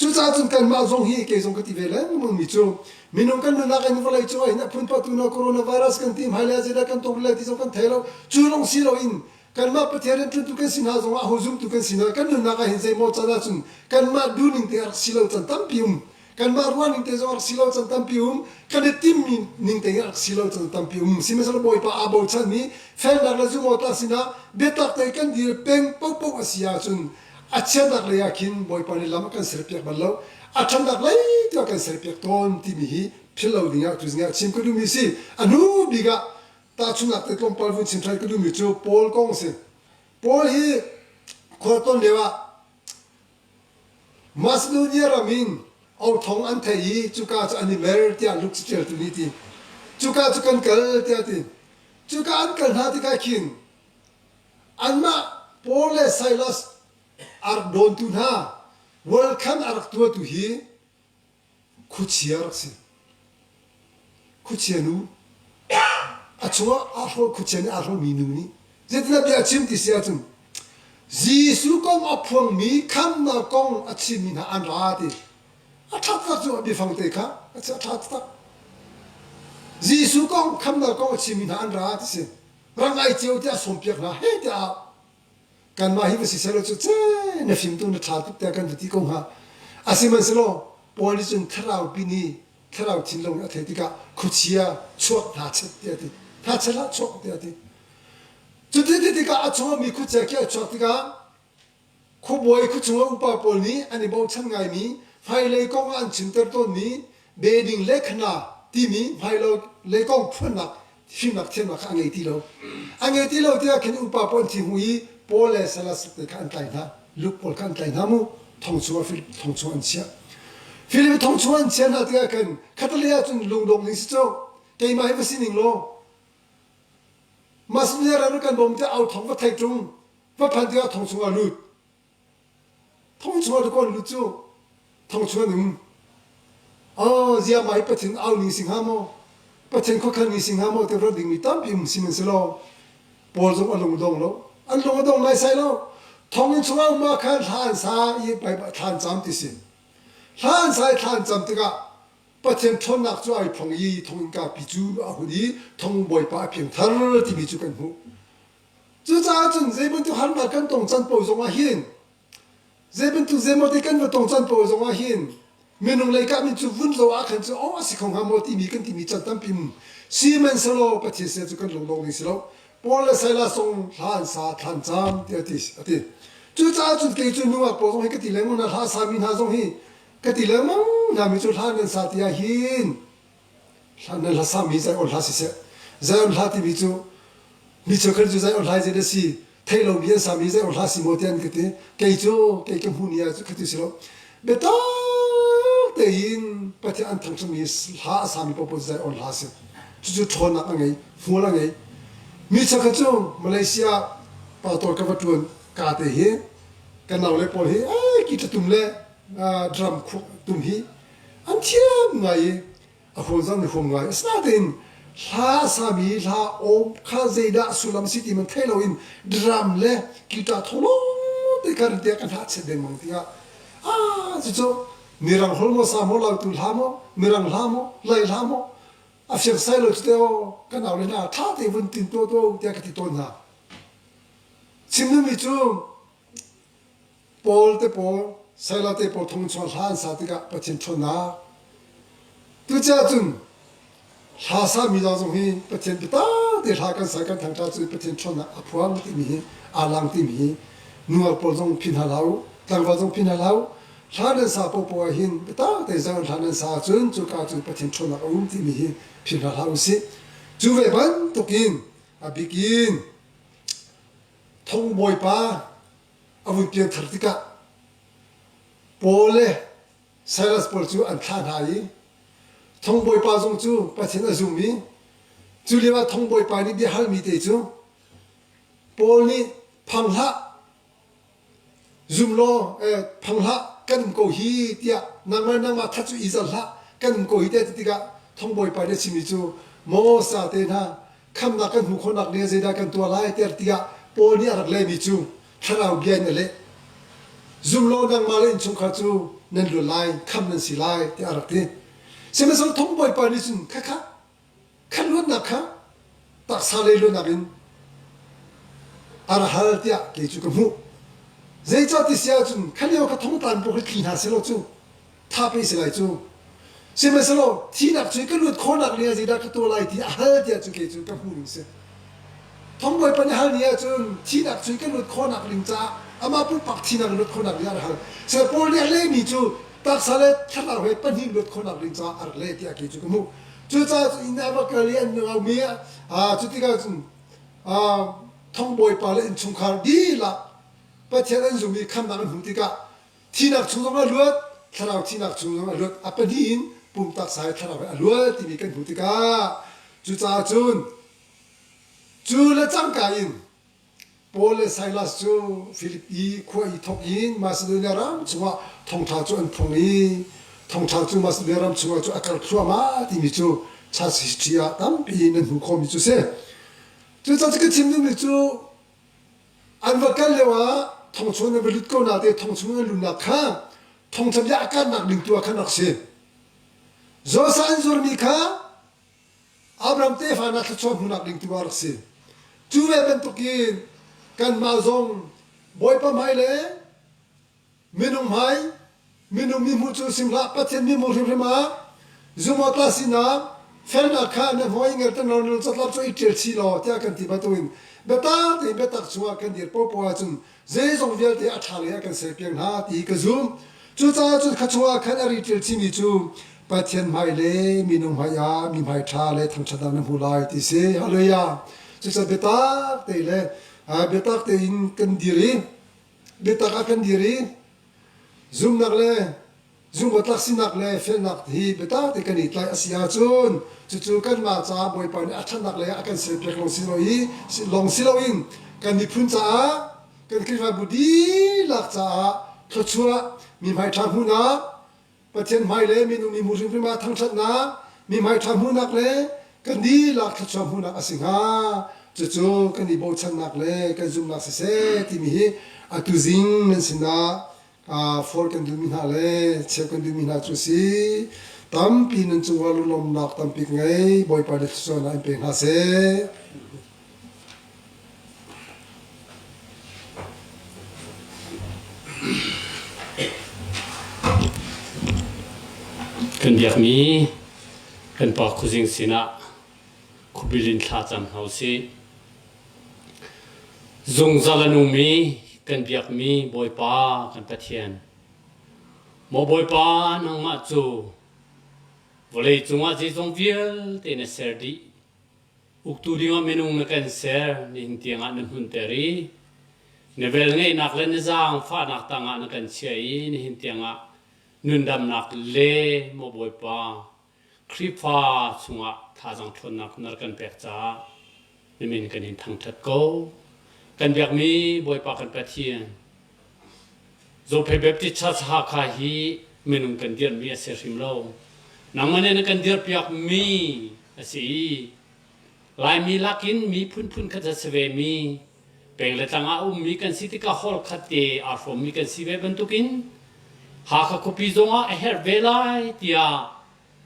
Cucaah cun kanmah zong hi kei zong ka ti ve lengmang mi cu minung kan nunnak in vawlei cung ah hin a phunpatu na coronavirus kan ti hmailei ah zeidah kan tong lai ti zong kan thei lo. Cu lawng si loin kanmah Pathian rianṭuantu kan si hna zongah aho zumtu kan si hna kan nunnak ah hin zeimaw can ahcun kanmah duhning te a rak si lo can tampi um kanmah ruahning te zong a rak si lo can tampi um kan i timmi ning te a rak si lo can tampi um sihmanhsehlaw Bawipa aa bochanmi felnak le zumawta sinah biatak te kan dir peng paohpaoh a si ahcun a chiatnak lei ah khin Bawipa nih lam a kan serpiak bal lo a ṭhatnak lei tu a kan serpiak tawn timi hi philh lo ding ah tuzing ah chim ka duhmi si a hnu bik ah Tahchunhnak te tlawmpal vun chim ṭhan ka duhmi cu Paul kong a si. Paul hi khualtlawn lio ah Macedonia ram in authawng an theih i cuka cu an i mer tiah Luke caṭialtu nih a ti. Cuka cu kan kal tiah a ti. Cuka an kal hna tikah khin anmah Paul le Silas a rak dawntu hna welcome a rak tuahtu hi Khuachia rak si. Khuachia nu a chungah aa hrawl khuachia nih aa hrawlmi nu nih zeitindah bia a chim ti si ahcun Jesuh kong a phuangmi khamnak kong a chimmi hna an ra ti. A ṭhat tak cu a biafang te kha a ṭha taktak. Jesuh kong khamnak kong a chimmi hna an ra ti si. Rak ngai cio tiah a sawmpiak hna he tiah a au. Kanmah hi va si selaw cu ce na fim tuk na ṭha tuk tiah kan va ti ko hnga. Asihmanhsehlaw Paul nih cun thlarau pi nih thlarau thinlung a theih tikah khuachia chuak hna chet tiah a ti. Hna chet hlah chuak tiah a ti. Cuti ti tikah a chungah mi khuachia khi a chuak tikah Khuabawi khuachung ah upa pawl nih an i bochan ngaimi hmailei kong ah an chimter tawnmi beding le khana timi hmailei kong phuannak fimnak thiamnak kha a ngei ti lo. A ngei ti lo tiah khin upa pawl an thi hmu i Paul le Silas te kha an tlai hna. Luke pawl kha an tlai hna mu. Thong chungah Philip thong chung an chiah. Philip thong chung an chiah hna tikah khan khatalei ah cun lungdong ning si cu keimah hi va si ning law Macedonia ram kan bawm tiah au thong va thei ṭung va phan tikah thong chungah lut thong chungah dakawn lut cu thong chung an um oh zia mai pathin au ning si hnga maw pathin khuakhan ning si hnga maw ti ruat dingmi tampi um sihmanhsehlaw Paul zong a lung dong lo an lung a dong lai sai lo thonginn chungah um ah khan thla an sa i thla an cam ti si thla an sa i thla an cam tikah Pathian ṭhawnnak cu ai phong i thonginn kapi cu a hun i thong bawipa a piangthar timi cu kan hmuh Cucaah cun zei bantuk harnak kan tong can paoh zongah hin zei bantuk zeimaw te kan va tong can paoh zongah hin minung lei kah min cu vun lo ah khan cu oh a si kho hnga maw timi kan timi can tampi um sihmanhsehlaw Pathian sin cu kan lunglawm ding si lo Paul le Silas zong hla an sa thlan cam tiah a ti a ti cucaah cun kei cu nungak pawl zong hi ka ti lengmang hna hla sami hna zong hi ka ti lengmang hna mi cu hla nan sa ti ah hin hla nan hla sami Zion hla siseh Zion hla timi cu mi cheukhat cu Zion hla zei si theih lomi an sami Zion hla si maw tiah an ka ti kei cu kei ka hmuh ni ah cu khati si lo biatak tein Pathian an thangṭhatmi hla a sami paohpaoh Zion hla si cucu ṭhawnnak a ngei hmual a ngei mi cheukhat cu Malaysia pastor ka va ṭuan ka te hi kan naule pawl hi ai guitar tum le drum tum hi an thiam ngai i a huam zong an huam ngai. Asinain hla sami hla aw kha zeidah sullam si ti man thei loin drum le guitar tholong te kha tiah kan hlah chet dengmang tiah ah cucu mirang hol maw sa maw lautu hla maw mirang hla maw lai hla maw a fiang sai lo cu te aw kan au le hna tha te vun tin to to tiah ka ti tawn hna chim duhmi cu Paul te pawl, Silas te pawl thong chuah hla an sa tikah Pathian ṭhawnnak. Tucah cun hla sami hna zong hi Pathian biatak te hla kan sa kan thangṭhat cu Pathian ṭhawnnak a phuang timi hi aa lang timi hi nuar pawl zong phi hna hlah u, tlangval zong phi hna hlah u. Hla nan sa paohpaoh ah hin biatak te zong hla nan sa ahcun cuka cun Pathian ṭhawnnak a um timi hi phi hna hlah u sih. Cu ve bantukin a bik in thong bawipa a vun piangthar tikah Paul le Silas pawl cu an thlah hna i thongbawipa zong cu Pathian a zum i cu lioah thongbawipa nih bia halmi te cu Paul nih phang hlah zum law eh, phang hlah kan um ko hi tiah nangmah nangmah that cu i zal hlah kan um ko hi tiah ti tikah thongbawipa nih a chimmi cu maw sa te hna khamnak kan hmuh khawhnak ding zeidah kan tuah lai tiah tiah Paul nih a rak lehmi cu thlarau bia in a leh. Zum law nangmah le innchungkhar cu nan luat lai, khamh nan si lai tiah a rak ti. Sihmanhsehlaw thong bawipa nih cun khakha kha luatnak kha taksa lei luatnak in a ra hal tiah kei cu ka hmuh. Zeicah ti si ahcun kha lio kha thongtlan pawl kha tli hna selaw cu tha pe si lai cu. Sihmanhsehlaw thihnak cu ka lut khawhnak ding ah zeidah ka tuah lai ti a hal tiah cu kei cu ka hmuh ning si. Thongbawi pa nih hal ni ahcun thihnak cu ka lut khawhnak ding caah amah pumpak thihnak in lut khawhnak ding ah a hal. Sihmanhsehlaw Paul nih a lehmi cu taksa le thlarau he pahnih luat khawhnak ding caah a rak leh tiah kei cu ka hmuh. Cucaah cun inn ah va kal i an aumi ah cu tikah cun thongbawi pa le innchungkhar dihlak Pathian an zum i khamnak an hmuh tikah Thihnak chung zong a luat, thlarau thihnak chung zong a luat. A pahnih in pum taksa he thlarau he a luat timi kan hmuh tikah cucaah cun cu le cangka in Paul le Silas cu Filipi khua i thawk in Macedonia ram chungah thawngṭha cu an phung i thawngṭha cu Macedonia ram chungah cu a kal thluahmah timi cu church history ah tampi nan hmuh khawhmi cu si. Cucaah cu ka chim duhmi cu An va kal lio ah thong chung an va lut ko na te thong chung an lunnak kha thongcham bia a karnak ding tu ah khan rak si. Joshua an zuarmi kha Abraham tefa hna thluachuah hmuhnak ding tu ah rak si. Cu ve bantukin kanmah zong. Bawipa hmai le minung hmai minung mi hmuh cu sim hlah Pathian mi hmuh hrimhrim ah zumawtla sinak felnak kha na hmai ngerter law na catlap cu i ṭial chih law tiah kan ti bantukin biatak tein biatak chungah kan dir popoh ahcun zeizong vialte a ṭha lei ah kan serpiak hna ti ka zumh. Cucaah cun kha chungah khan a ri ṭial chihmi cu Pathian hmai le minung hmai ah mi hmai ṭha le thangṭhatnak na hmu lai ti si. Hallelujah. Cucaah biatak te le biatak tein kan dir i biatak ah kan dir i zumhnak le zumhawtlak sinak le felnak hi biatak te kan i tlaih a si ahcun cucu kanmah caah Bawipa nih a ṭhatnak lei ah a kan serpiak lawng si lo i lawng si loin kan miphun caah kan Khrihfabu dihlak caah thluachuah mi hmaiṭha hmuhnak Pathian hmai le minung mi hmu hrimhrim ah thangṭhatnak mi hmaiṭha hmuhnak le kan dihlak thluachuah hmuhnak a si hnga cucu kan i bochannak le kan zumhnak siseh timi hi atu zing nan sinah forh kan duhmi hna le cheuh kan duhmi hna cu a si. Tampi nan cungah lunglawmhnak tampi ka ngei. Bawipa nih thluachuahnak in pe hna seh. Kan biakmi kan pa khuazing sinah khuabil in thla cam hna usih. Zungzal a nungmi kan biakmi Bawipa kan Pathian. Maw Bawipa nangmah cu vawlei cungah zeizong vialte na ser dih. Uktu dingah minung na kan ser nihin tiangah na hmunter i na velngeihnak le na zaangfahnak tangah na kan chiah i nihin tiangah nundamnak le maw Bawipa Khrihfa chungah thazaang ṭhawnnak na rak kan pek caah na min kan in thangṭhat ko. Kan biakmi Bawipa kan Pathian, Zophei Baptist Church Hakha hi minung kan dirhmi a si hrim lo. Nangmah nih na kan dirpiakmi a si i Laimi lakin mi phunphun khat a si vemi, peng le tlang ah a ummi kan si tikah hall khat te aa hrawmmi kan si ve bantukin Hakha khuapi zongah a herh ve lai tiah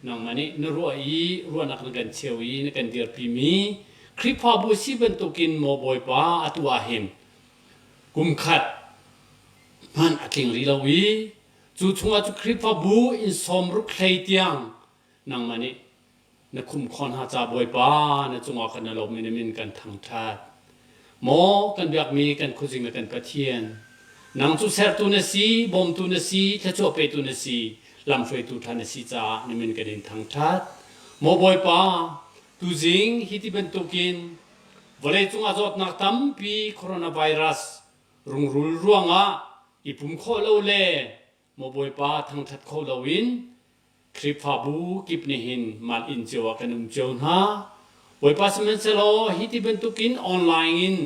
nangmah nih na ruah i ruahnak na kan cheu i na kan dirpimi Khrihfabu si bantukin maw Bawipa atu ah hin kum khat hmanh a tling rih lo i cu chungah cu Khrihfabu in sawmruk hlei tiang nangmah nih na khum kho hna ca Bawipa na cungah kan lawm i na min kan thangṭhat. Maw kan biakmi kan khuazing le kan Pathian, nang cu sertu na si, bawmtu na si, thluachuah petu na si, lamhruaitu ṭha na si caah na min kan in thangṭhat. Maw Bawipa, tuzing hi ti bantukin vawleicung ah zawtnak tampi coronavirus rungrul ruangah i pum khawh lo le Maw Bawipa thangṭhat kho loin Khrihfabu kip nih hin mal inn cio ah kan um cio hna. Bawipa sihmanhsehlaw hi ti bantukin online in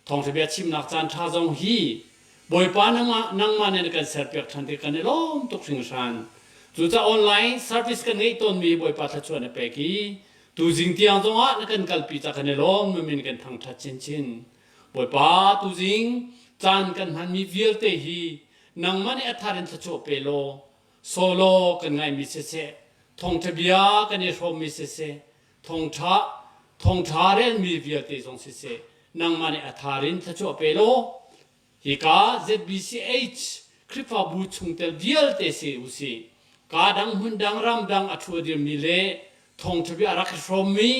thawngṭha chimnak caan ṭha zong hi Bawipa nangmah nangmah nih na kan serpiak ṭhan tik kan i lawm tuk hringhran. Cucaah online service kan ngeih tawnmi Bawipa thluachuah na pek i tuzing tiang zongah na kan kalpi ca kan i lawm na min kan thangṭhat chinchin. Bawipa tuzing caan kan hmanmi vialte hi nangmah nih a thar in thluachuah pe law solo kan ngaihmi siseh thawngṭha bia kan i hrawmmi siseh thawngṭha thawngṭha relmi vialte zong siseh nangmah nih a thar in thluachuah pe law hika ZBCH Khrihfabu chungtel vialte si usih kaa dang hmun dang ram dang a ṭhu a dirmi le thawngṭha bia a rak i hrawmmi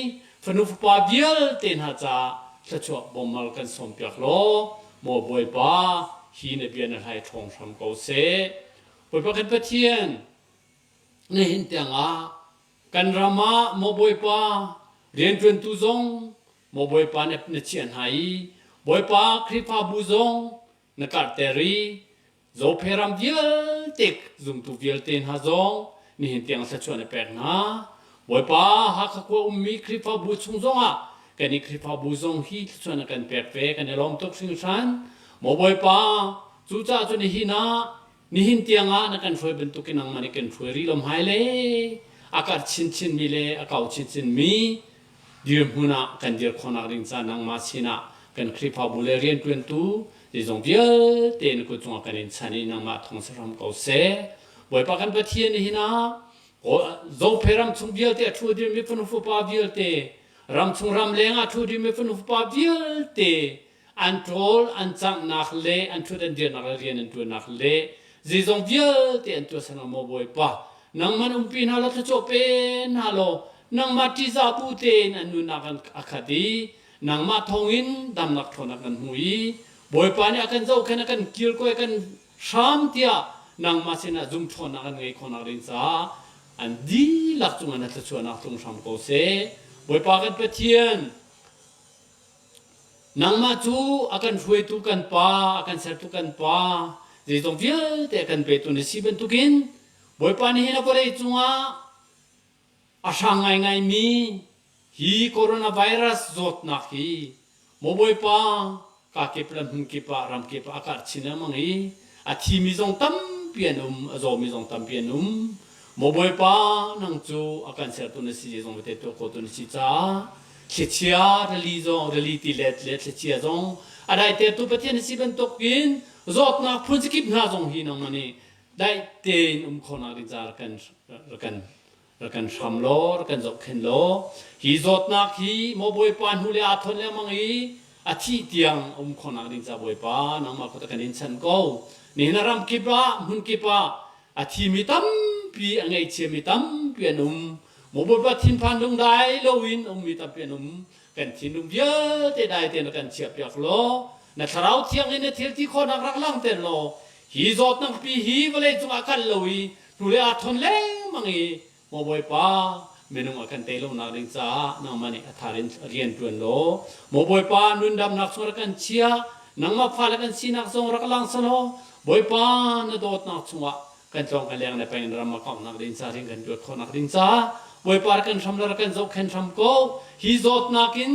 fanu fapa vialte hna caah thluachuah bawmmal kan sawmpiak law maw Bawipa hi na bia na hlai ṭhawng hram ko seh Bawipa kan Pathian nihin tiangah kan ram ah maw Bawipa rianṭuantu zong maw Bawipa na, na chiah hna i Bawipa Khrihfabu zong na karhter i Zophei ram vialte zumtu vialte hna zong nihin tiang thluachuah na pek hna. Bawipa Hakha khua ummi Khrihfabu chung zongah kan i Khrihfabu zong hi thluachuah na kan pek ve kan i lawm tuk hringhran. Maw Bawipa cucaah cu nihin ah nihin tiangah na kan hruai bantukin nangmah nih kan hruai rih lo hmailei a karh chinchinmi le a kau chinchinmi dirhmun ah kan dir khawhnak ding ca nangmah sinah kan Khrihfabu le rianṭuantu zeizong vialte na kut cungah kan in chan i nangmah thawng si hram ko seh. Bawipa kan Pathian nihin ah Zophei ram chung vialte a ṭhu dirmi fanu fapa vialte ram chung ram leng ah ṭhu dirmi fanu fapa vialte. An ṭawl an canghnak le an ṭhut an dirnak le rian an ṭuannak le zeizong vialte an tuahsan maw Bawipa nangman umpi hna law thluachuah pe hna law nangmah ṭihzah bu tein an nunnak an a khat i nangmah thawngin damnak ṭhawnnak kan hmu i Bawipa nih a kan zohkhenh a kan kilkawi a kan hram tiah nangmah sinah zumṭhawnnak an ngei khawhnak ding caah an dihlak cungah na thluachuahnak tlung hram ko seh. Bawipa kan Pathian, nangmah cu a kan hruaitu kan Pa, a kan sertu kan Pa, zeizong vialte a kan petu na si bantukin Bawipa nih hin a vawlei cungah A hrang ngaingaimi hi coronavirus zawtnak hi maw Bawipa kakip le hmunkip ah ramkip ah a karh chin lengmang i a thimi zong tampi an um, a zawmi zong tampi an um. Maw Bawipa nang cu a kan sertu na si zeizong vialte tuah khotu na si caah thlichia rili zong rili tilet le thlichia zong a daitertu Pathian na si bantukin zawtnak phun zakip hna zong hi nangmah nih daih tein um khawhnak ding caah rak kan rak kan rak kan hram law rak kan zohkhenh law hi zawtnak hi maw Bawipa hnu le aa thawn lengmang i a thih tiang um khawhnak ding ca Bawipa nangmah kut a kan in chanh ko. Nihin a ram kip ah hmun kip ah a thimi tampi a ngaihchiami tampi an um. Maw Bawipa thinphan lungdai loin ummi tampi an um. Kan thinlung vialte dai tein rak kan chiahpiak law na thlarau thiang in na thil ti khawhnak rak langhter law hi zawtnak pi hi vawlei cungah kal lo i hnulei aa thawn lengmang i maw Bawipa minung a kan tei lonak ding caah nangmah nih a thar in rian ṭuan law maw Bawipa nundamnak chung rak kan chia nangmah fale kan sinak zong rak lang selaw Bawipa na dawtnak chungah kan tlawng kan leng le peng in ram a kauhnak ding ca ring kan luat khawhnak ding caah Bawipa rak kan hram le rak kan zohkhen hram ko. Hi zawtnak in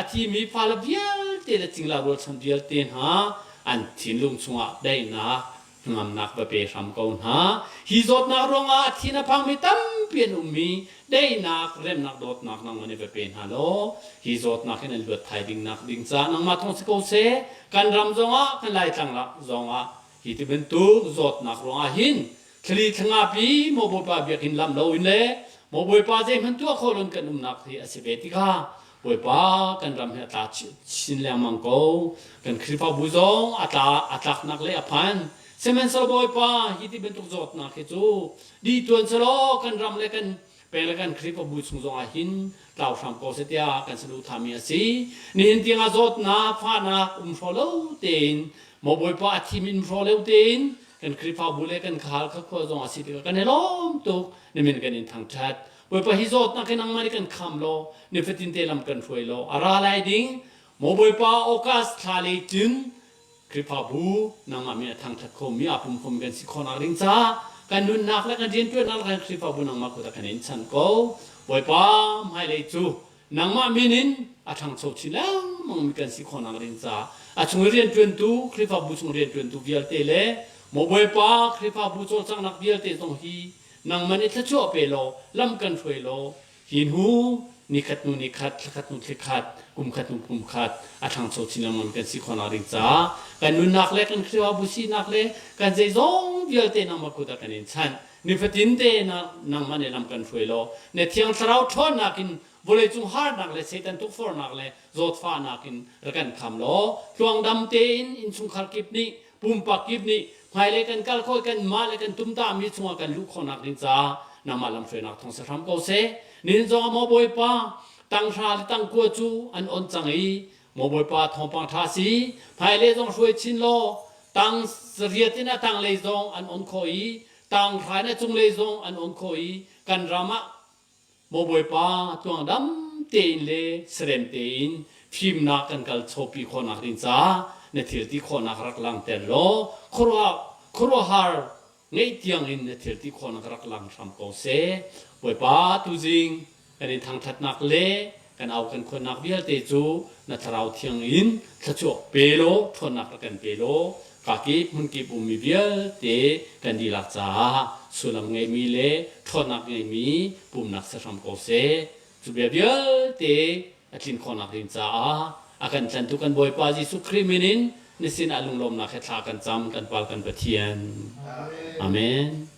a thimi fale vialte le cingla rualchan vialte hna an thinlung chungah daihnak hnangamnak va pe hram ko hna. Hi zawtnak ruangah a thin a phangmi tampi an ummi daihnak remnak dawtnak nangmah nih va pe hna law hi zawtnak in an luat thai ding nak ding caah nangmah thawng si ko seh. Kan ram zongah kan Laitlang zongah Hi ti bantuk zawtnak ruangah hin thlali thlanga pi maw Bawipa biakinn lam loin le maw Bawipa zeihmanh tuah khawh loin kan umnak hi a si ve tikah Bawipa kan ram hi a tla chin lengmang ko. Kan Khrihfabu zong a tla a tlaknak le a phan. Sihmanhsehlaw Bawipa hi ti bantuk zawtnak hi cu dih tuan selaw kan ram le kan peng le kan Khrihfabu chung zongah hin tlau hram ko seh tiah kan saduhthahmi a si. Nihin tiangah zawtnak, fahnak um hraw lo tein maw Bawipa a thim in hraw lo tein kan Khrihfabu le kan khal kha khua zong a si tikah kan i lawm tuk. Nimin kan in thangṭhat. Bawipa hi zawtnak hi nangmah nih kan kham law nifatin te lam kan hruai law a ra lai ding maw Bawipa August thla lei cun Khrihfabu nangmah min a thangṭhat khomi aa pum khomi kan si khawhnak ding caah kan nunnak le kan rianṭuannak le kan Khrihfabu nangmah kut ah kan in chanh ko. Bawipa hmailei cu nangmah min in a ṭhangcho chin lengmangmi kan si khawhnak ding caah a chung i rianṭuantu Khrihfabu chung rianṭuantu vialte le maw Bawipa Khrihfabu cawlcanghnak vialte zong hi nangmah nih thluachuah pe law lam kan hruai law Hi hnu nikhat hnu nikhat, thlakhat hnu thlakhat, kumkhat hnu kumkhat a ṭhangcho chin lengmang kan si khawhnak ding caah kan nunnak le kan Khrihfabu sinak le kan zeizong vialte nangmah kut ah kan in chanh. Nifatin te nangmah nih lam kan hruai law na Thiang Thlarau ṭhawnnak in vawleicung harnak le Satan tukforhnak le zawtfahnak in rak kan kham law tluangdam tein innchungkhar kip nih pumpak kip nih hmailei kan kal khawh i kanmah le kan tumtahmi chungah kan luh khawhnak ding caah nangmah lamhruainak thawng si hram ko seh. Nihin zongah maw Bawipa tanghra le tangkua cu an on cang i maw Bawipa thawngpang ṭha si hmailei zong hruai chin law tang riat in a tanglei zong an on khawh i tanghra in a cunglei zong an on khawh i kan ram ah Maw Bawipa, tluangdam tein le serem tein fimnak kan kal chawpi khawhnak ding caah na thil ti khawhnak rak langhter law khuaruahhar ngeih tiang in na thil ti khawhnak rak lang hram ko seh. Bawipa, tuzing kan in thangṭhatnak le kan au kan khuannak vialte cu na thlarau thiang in thluachuah pe law ṭhawnnak rak kan pe law kakip hmunkip ummi vialte kan dihlak caah sullam ngeimi le ṭhawnnak ngeimi pumnak si hram ko seh. Cu bia vialte a tlin khawhnak ding caah a kan tlantu kan Bawipa Jesuh Khrih min in na sinah lunglawmnak he thla kan cam kan pal kan Pathian. Amen.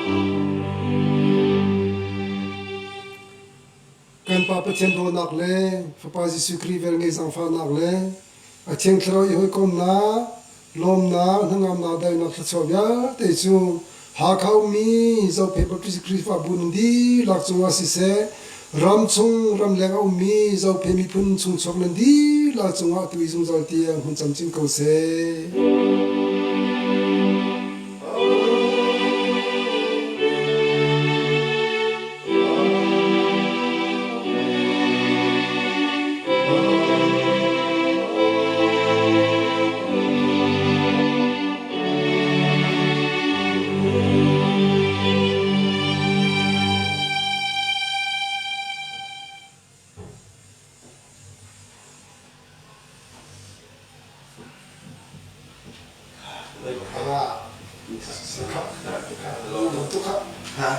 Kan Pa Pathian dawtnak le Fapa Jesuh Khrih velngeih zaangfahnak le a Thiang Thlarau i hawikomhnak, lawmnak, hnangamnak, daihnak thluachuah vialte cu Hakha ummi Zophei Baptist Khrihfabu nan dihlak cungah siseh, ramchung ramleng a ummi Zophei miphun chungchuak nan dihlak cungah atu i zungzal tiang hun camcin ko seh.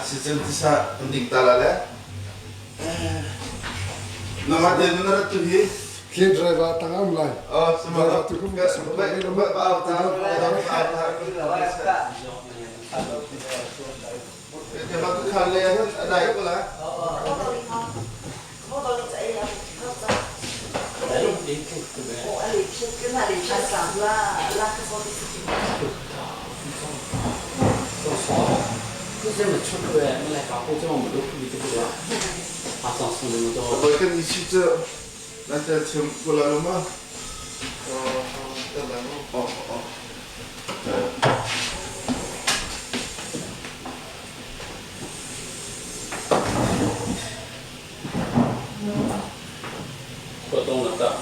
Si tisa an ding ta la le. Nama te na rat tu hi. Khi driver tang am lai. Oh, sama. Driver tu ku Ba ba ba au ta. Ke ba ku khan le adai ko la. Boy kan isi cu nan tel thiam ko la lo ma? Oh, oh. Khuatong na tah.